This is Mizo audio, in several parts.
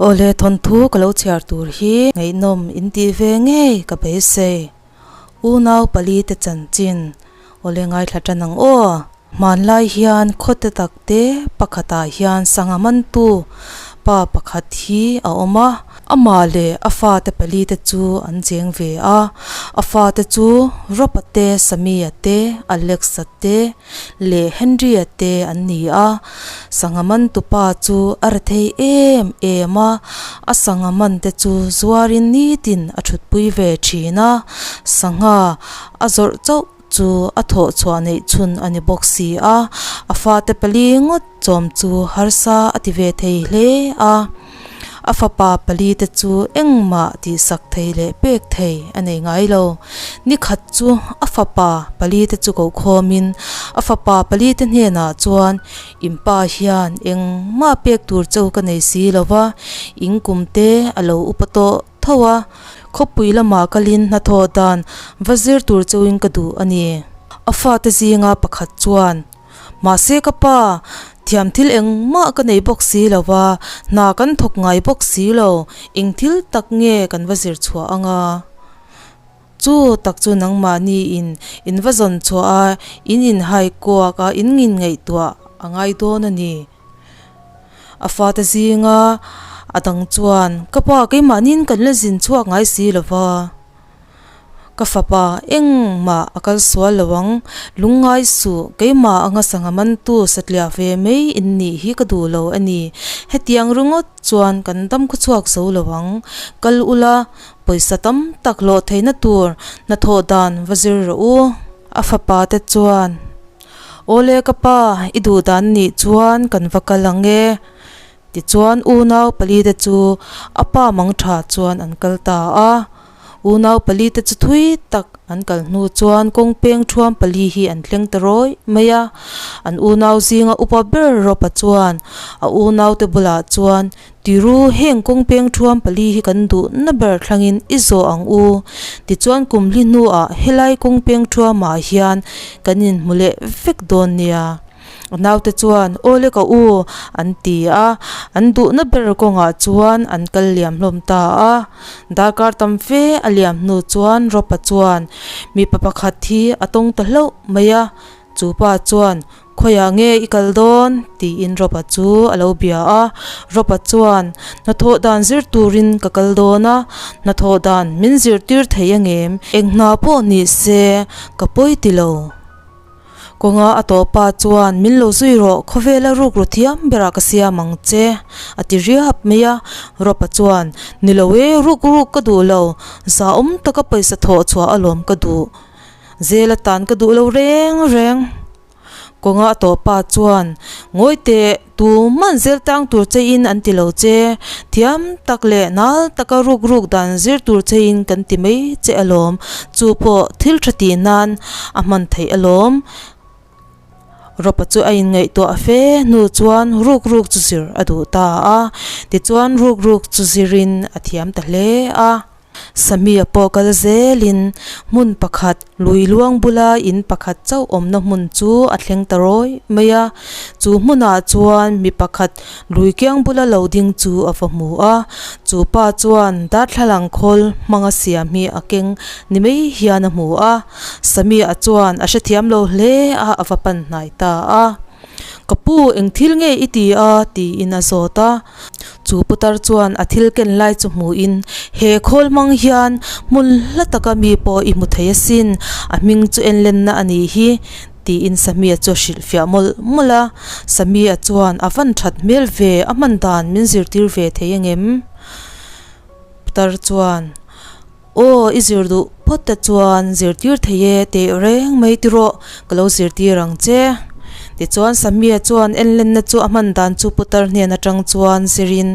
Awle thawnthu ka lo chhiar tur hi ngaihnawm in tih ve ngei ka beisei. Unau pali te chanchin awle ngaithla tan ang aw. Hmanlai hian khawte tak te pakhatah hian sangha mantu pa pakhat hi a awm a. Amah leh a fate pali te chu an cheng ve a. A fate chu Rob-a te, Sammy-a te, Alex-a te leh Henry-a te an ni a. Sangha mantu pa chu a rethei em em a, a sangha man te chu zuarin nitin a thutpui ve thin a. Sangha a zawrh chauh chu a thawh chhuah neih chhun a ni bawk si a, a fate pali ngawt chawm chu harsa a ti ve thei hle a. A fapa pali te chu engmah tihsak thei leh pek thei a nei ngai lo. Ni khat chu a fapa pali te chu kokhawmin a fapa pali te hnenah chuan in pa hian engmah pek tur cheu ka nei si lo va, in kum te a lo upa tawh tho a, khawpui lamah kalin hnathawh dan va zir tur cheuin ka duh a ni. A fate zinga pakhat chuan, Mahse ka pa, thiam thil engmah ka nei bawk si lo va, hna kan thawk ngai bawk si lo, eng thil tak nge kan va zir chhuah anga? Chu tak chu nangmahni in in va zawn chhuah a, in inhai kuak a, in nginngaihtuah a ngai dawn a ni. A fate zinga a dang chuan, Ka pa, keimahniin kan la zin chhuak ngai si lo va. Ka fapa, engmah a kal sual lo ang. Lungngai suh, keimah anga sangha mantu satliah ve mai in nih hi ka duh lo a ni. Hetiang ringawt chuan kan dam khawchhuak zo lo ang. Kal ula, pawisa tam tak hlawh theihna tur hnathawh dan va zir rawh u. A fapa te chuan. Awle ka pa, i duh dan nih chuan kan va kal ang e. Tichuan unau pali te chu a pa mang tha chuan an kal ta a. Unau pali te chu thui tak an kal hnu chuan kawng peng thuam pali hi an thleng ta rawi mai a. An unau zinga upa ber Ropa chuan a unau te bulah chuan Tiru, heng kawng peng thuam pali hi kan duh na ber thlangin i zawh ang u. Tichuan kum hli hnuah helai kawng peng thuamah hian kan inhmu leh vek dawn nia. A naute chuan, Awle ka u, an ti a. An duhna ber kawngah chuan an kal liam hlawm ta a. Darkar tam fe a liam hnu chuan Ropa chuan mipa pakhat hi a tawng ta hlauh mai a. Chu pa chuan, Khawiah nge i kal dawn? tiin Ropa chu a lo bia a. Ropa chuan, Hnathawh dan zir turin ka kal dawn a, hnathawh dan min zirtir thei angem? Eng hna pawh ni se ka pawi ti lo. Kawnga a tawh pa chuan, Min lo zui rawh, khawvela ruk ru thiam berah ka siam ang che, a ti riap mai a. Ropa chuan, Ni lo e, ruk ruk ka duh lo, zahawm taka pawisa thawh chhuah alawm ka duh. Zel atan ka duh lo reng reng. Kawnga a tawh pa chuan, Ngawi teh, tu man zel tang tur che in an ti lo che, thiam tak leh nal taka ruk ruk dan zir tur che in kan ti mai che alawm, chu pawh thil tha tih nan a hman theih alawm. Ropa chu a inngaihtuah fe hnu chuan ruk ruk chu zir a duh ta a, tichuan ruk ruk chu zirin a thiam ta hle a. Samia pawh kal zelin hmun pakhat lui luang bula in pakhat chauh awmna hmun chu a thleng ta rawi mai a. Chu hmunah chuan mi pakhat lui kiang bula lo ding chu a va hmu a. Chu pa chuan darthlalang khawl hmanga siam hi a keng ni mai hian a hmu a. Samia chuan a hrethiam lo hle a, a va pan hnai ta a. Ka pu, eng thil nge i ti a? tiin a zawt a. Chu putar chuan a thil ken lai chu hmuhin, He khawl hmang hian hmun hla taka mi pawh i hmu thei asin, a hming chu enlenna a nih hi, tiin Samia chu a hrilhfiah mawlh mawlh a. Samia chuan, A van that hmel ve, a hman dan min zirtir ve thei angem? Putar chuan, Aw, i zir duh phawt te chuan zirtir thei e teh reng mai tiraw, ka lo zirtir ang che. Tichuan Samia chuan enlenna chu a hman dan chu putar hnen atang chuan zirin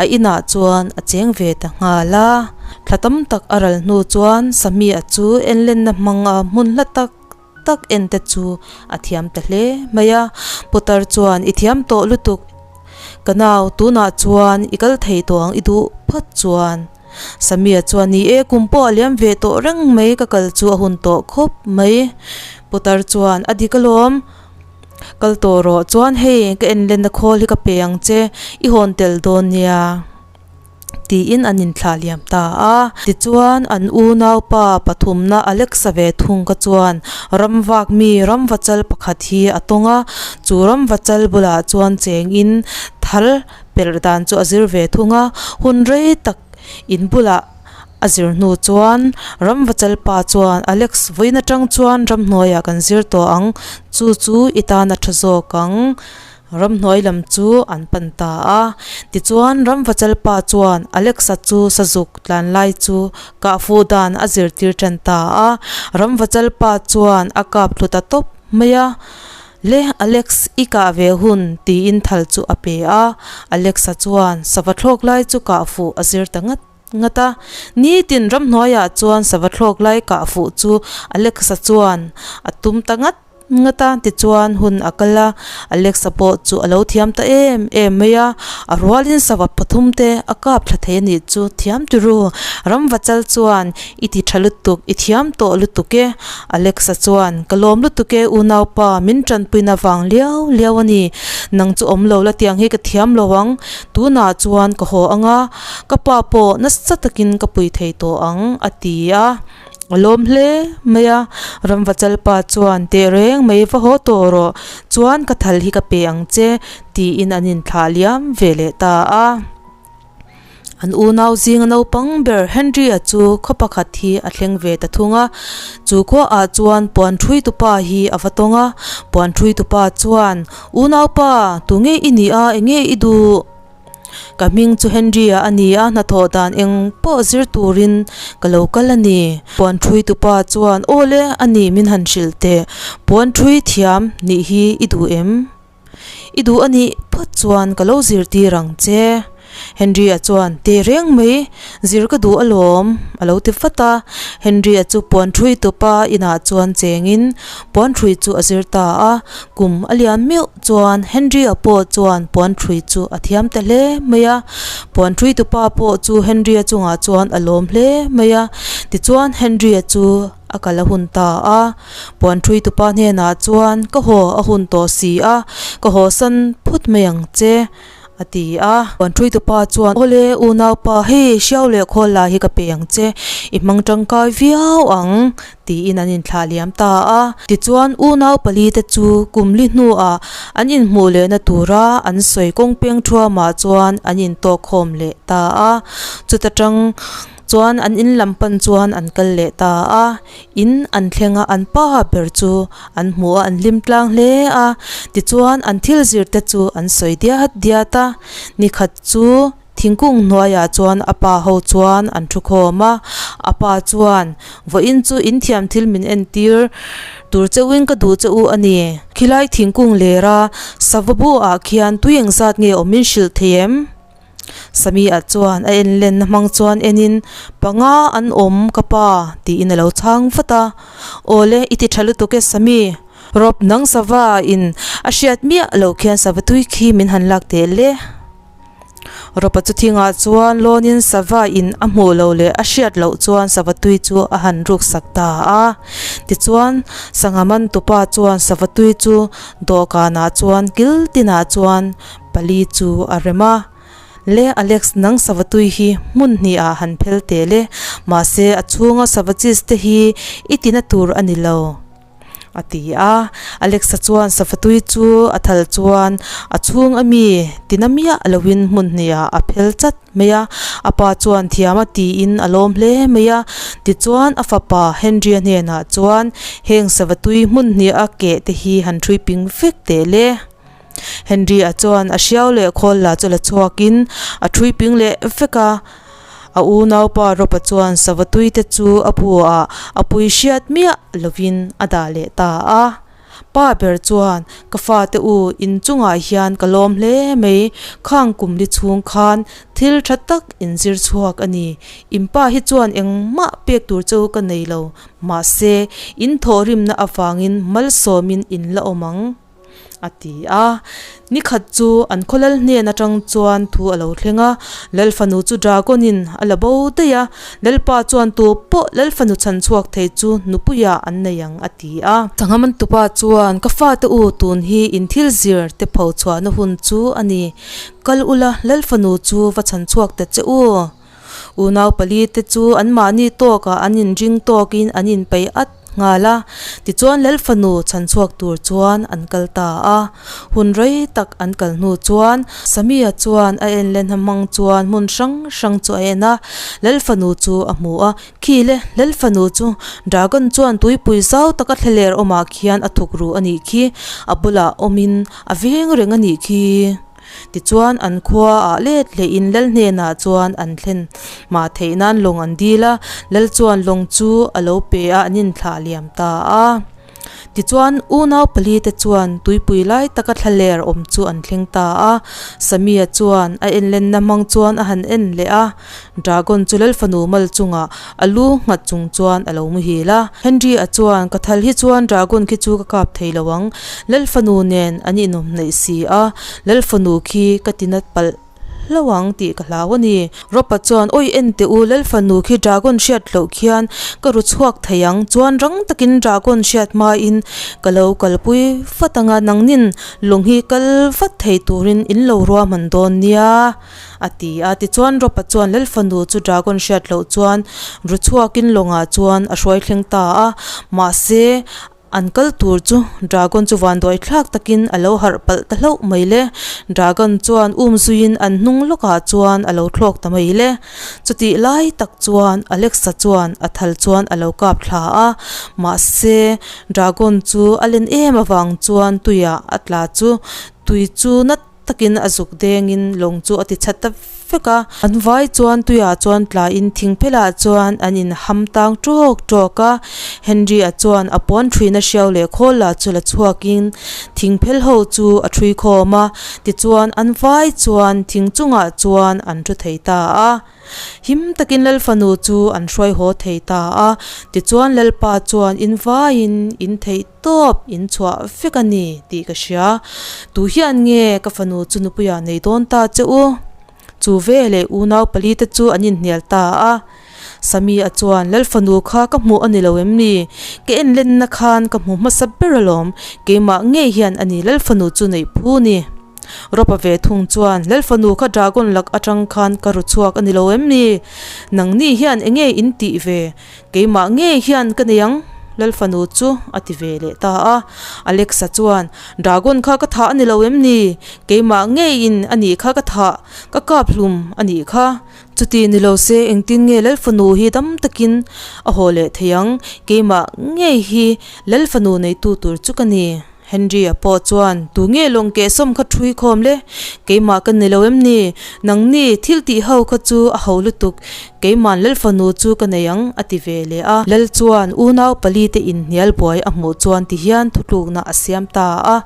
a inah chuan a cheng ve ta nghal a. Thla tam tak a ral hnu chuan Samia chu enlenna hmanga hmun hla tak tak en te chu a thiam ta hle mai a. Putar chuan i thiam tawh lutuk, ka nau tunah chuan i kal thei tawh ang i duh phawt chuan. Samia chuan ni e kum pawh a liam ve tawh reng mai ka kal chu a hun tawh khawp mai. Putar chuan a dik alawm kal tawh rawh chuan hei ka en lenna khawl hi ka pe ang che i hawn tel dawn nia. Tiin an inthlah liam ta a. Tichuan, an unaupa pathumna Alexa ve thung kha chuan ramvak mi ramvachal pakhat hi a tawng a, chu ramvachal bulah chuan chengin thal perh dan chu a zir ve thung a, hun rei tak in bulah a zir hnu chuan ramvachal pa chuan Alex vawiin atang chuan ramhnuaiah kan zir tawh ang, chu chu i tan a tha zawk ang. Ramhnuai lam chu an pan ta a. Tichuan, Ramvachal pa chuan Alexa chu sazuk tlan lai chu kah fuh dan a zirtir tan ta a. Ramvachal pa chuan a kap thlu ta tawp mai a, Le Alex, i kah ve hun tiin thal chu a pe a. Alexa chuan sava thlawk lai chu kah fuh a zir ta ngat ngat a. Nitin ramhnuaiah chuan sava thlawk lai kah fuh chu Alexa chuan a tum ta ngat. Ngata tichuan hun a kal a, Alexa pawh chu a lo thiam ta em em mai a, a rualin sava pathum te a kap thla thei a nih chu thiam tiru. Ramvachal chuan i ti tha lutuk, i thiam tawh lutuk e. Alexa chuan ka lawm lutuk e unaupa, min tanpuina vang liau liau a ni. Nang chu awm lo la tiang hi ka thiam lo ang, tunah chuan ka haw ang a, ka pa pawh nasa takin ka pui thei tawh ang a ti a. A lawm hle mai a, Ramvachal pa chuan teh reng mai va haw tawh rawh, chuan ka thal hi ka pe ang che tiin an inthlah liam ve leh ta a. An unau zinga naupang ber Henry-a chu khaw pakhat hi a thleng ve ta thung a, chu khuaah chuan puan ṭhui tupa hi a va tawng a, puan ṭhui tupa chuan, Unaupa, tunge i nih a, enge i duh? Ka hming chu Henry-a a ni a, hnathawh dan eng pawh zir turin ka lo kal a ni. Puan ṭhui tupa chuan, Aw le, a ni min han hrilh teh. Puan ṭhui thiam nih hi i duh em? I duh a nih phawt chuan ka lo zirtir ang che. Henry-a chuan, Teh reng mai, zir ka duh alawm, a lo ti vat a. Henry-a chu puan ṭhui tupa inah chuan chengin puan ṭhui chu a zir ta a, kum a lian meuh. Chuan Henry-a pawh chuan puan ṭhui chu a thiam ta hle mai a, puan ṭhui tupa pawh chu Henry-a chungah chuan a lawm hle mai a, tichuan Henry-a chu a kal a hun ta a, puan ṭhui tupa hnenah chuan ka haw a hun tawh si a, ka haw san phut mai ang che a ti a, puan ṭhui tupa chuan awle unaupa hei hriau leh khawl lah hi ka pe ang che, i hmang tangkai viau ang. Tiin an inthlah liam ta a. Tichuan, unau palite chu kum li hnuah an inhmuh lehna tura an sawi kawng peng thuamah chuan an intawkkhawm leh ta a. Chuta tang chuan an in lam pan chuan an kal leh ta a. In an thleng a, an pa ber chu an hmuh a, an hlim tlang hle a. Tichuan, an thil zirte chu an sawi diat diat a. Nikhat chu. Thingkung hnuaiah chuan a pa ho chuan an thu khawm a, a pa chuan, Vawiin chu in thiam thil min entir tur cheuhin ka duh che u a ni. Khilai thingkung lera sava bu ah khian tui engzat nge awm min hrilh thei em? Samia chuan a en lenna hmang chuan enin, Panga an awm ka pa, tiin a lo chhang vat a. Awle, i ti tha lutuk e Sami. Rob, nang sava in a hriat miah loh khian sava tui khi min han lak teh le. Rawpa chu thingah chuan lawnin sava in a hmuh loh leh a hriat loh chuan sava tui chu a han ruk sak ta a. Tichuan, sangha man tupa chuan sava tui chu dawhkanah chuan kil tinah chuan pali chu a rem a. Le Alex, nang sava tui hi hmun hnihah han phel teh le, mahse a chhunga sava cheese te hi i tina tur a ni lo. A ti a. Alexa chuan safatui chu a thal chuan a chhung a mi tina miah loin hmun hniah a phel chat mai a. A pa chuan thiam a tiin a lawm hle mai a. Tichuan a fapa Henry-a hnenah chuan heng savatui hmun hniah a keh te hi han ṭhui ping vek teh le. Henry-a chuan a hriau leh khawl la chu la chhuakin a ṭhui ping leh vek a. A unaupa Rob-a chuan savatui te chu a buah a pui hriat miah lovin a dah leh ta a. Pa ber chuan, Ka fate u, in chungah hian ka lawm hle mai, khang kum li chhung khan thil tha tak in zir chhuak a ni. In pa hi chuan engmah pek tur chu ka nei lo, mahse, in thawhrimna avangin malsawmin in la awm ang. A ti a. Ni khat chu an khaw lal hnen atang chuan thu a lo thleng a, Lal fanu chu dragon in a la bo daih a, Lalpa chuan tu pawh Lal fanu chhan chhuak thei chu nupuiah an nei ang a ti a. Sanghaman tupa chuan ka fate u tun hi in thil zir te pho chhuahna hun chu a ni, kal ula Lal fanu chu va chhan chhuak ta che u. Unau palite chu anmahni tawkah an inring tawkin an inpeih at nghal a. Tichuan Lal fanu chhan chhuak tur chuan an kal ta a. Hun rei tak an kal hnu chuan Samia chuan a en leh hna hmang chuan hmun hrang hrang chu a en a. Lal fanu chu a hmu a, Khi le, Lal fanu chu Dragon chuan tuipui zau taka thlaler awmah khian a thuk ru a nih khi, a bulah awmin a veng reng a nih khi. Tichuan an khua ah let leh in Lal hnenah chuan an thlen mah theih nan lawng an dil a, Lal chuan lawng chu a lo pe a an inthlah liam ta a. Tichuan unau pali te chuan tuipui lai taka thlaler awm chu an thleng ta a, Samia chuan a enlenna hmang chuan a han en leh a. Dragon chu Lal fanu mal chungah a lu nghat chung chuan a lo muhil a. Henry-a chuan, Ka thal hi chuan Dragon khi chu ka kap thei lo ang. Lal fanu nen an inawm hnaih si a, Lal fanu khi ka ti nat palh hlauh ang tih ka hlau a ni. Ropa chuan, Awi en teh u, Lal fanu khi Dragon hriat loh khian ka ru chhuak thei ang. Chuan rang takin Dragon hriat hmain ka lo kalpui vat ang a, nangnin lung hi kal vat thei turin in lo ruahman dawn nia. A ti a. Tichuan Ropa chuan Lal fanu chu Dragon hriat loh chuan ru chhuakin lawngah chuan a hruai thleng ta a. Mahse, an kal tur chu Dragon chu vanduai thlak takin a lo harh palh ta hlauh mai le. Dragon chuan um zuiin an hnung lawkah chuan a lo thlawk ta mai le. Chutih lai tak chuan Alexa chuan a thal chuan a lo kap thla a. Mahse, Dragon chu a len em avang chuan tuiah a tla chu tui chu nat takin a zuk dengin lawng chu a ti chat ta vek a. An vai chuan tuiah chuan tlaiin thing phelah chuan an in ham tang tawk tawk a. Henry-a chuan a pawn thuina hriau leh khawl lah chu la chhuakin thing phel ho chu a thui khawm a. Tichuan an vai chuan thing chungah chuan an thu thei ta a. Him takin Lal fanu chu an hruai haw thei ta a. Tichuan Lalpa chuan in vaiin in theih tawp in chhuah vek a ni tih ka hria. Tu hian nge ka fanu chu nupuiah nei dawn ta che u? Chu veleh unau palite chu an inhnial ta a. Samia chuan Lal fanu kha ka hmuh a ni lo em ni? Ka enlenna khan ka hmu hmasa ber alawm. Keimah ngei hian a ni Lal fanu chu neih phu ni. Ropa ve thung chuan, Lal fanu kha dragon lak atang khan ka ru chhuak a ni lo em ni? Nangni hian eng nge in tih ve? Keimah ngei hian ka nei ang, Lal fanu chu a ti ve leh ta a. Alexa chuan, Dragon kha ka thah a ni lo em ni? Keimah ngeiin a nih kha ka thah, ka kap hlum a nih kha. Chuti ni lo se engtin nge Lal fanu hi dam takin a haw leh thei ang? Keimah ngei hi Lal fanu neitu tur chu ka ni. Henry-a pawh chuan, Tu nge lawng kehsawm kha ṭhui khawm le? Keimah ka ni lo em ni? Nangni, thil tih ho kha chu a ho lutuk. Keima'n Lal fanu chu ka nei ang, a ti ve leh a. Lal chuan unau palite inhnial buai a hmuh chuan ti hian thutlukna a siam ta a,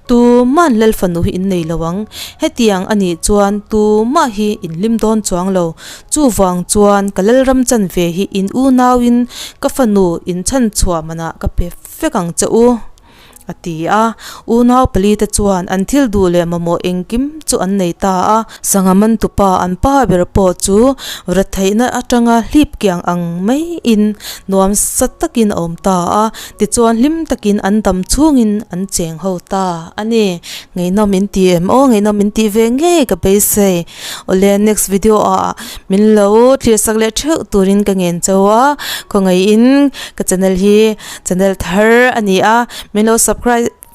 Tuma'n Lal fanu hi in nei lo ang. Hetiang a nih chuan tumah hi in hlim dawn chuang lo. Chuvang chuan ka Lalram chanve hi in unauin ka fanu in chhanchhuah manah ka pe vek ang che u. A ti a. Unau palite chuan an thil duh leh mamawh engkim chu an nei ta a. Sangha mantupa an pa ber pawh chu retheihna atanga hlip kiang ang maiin nuam sa takin a awm ta a. Tichuan hlim takin an dam chhungin an cheng ho ta a ni. Ngeihnawm in ti em aw? Ngeihnawm in tih ve ngei ka beisei. Awle next video ah min lo thlir sak leh theuh turin ka ngen chau a. Khawngaihin ka channel hi Channel thar a ni a, min lo subscribe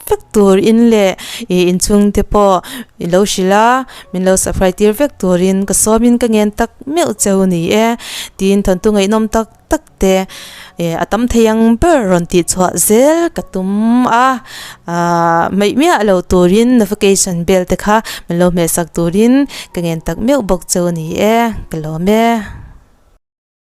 vek tur in leh ih inchhung te pawh i lo hrilh a, min lo subscribe tir vek turin ka sawm in ka ngen tak meuh cheu ni e. Tin thawnthu ngaihnawm tak tak te ih a tam thei ang ber rawn tih chhuah zel ka tum a, ahh hmeih miah lo turin notification bell te kha min lo hmeh sak turin ka ngen tak meuh bawk cheu ni e, ka lawm e.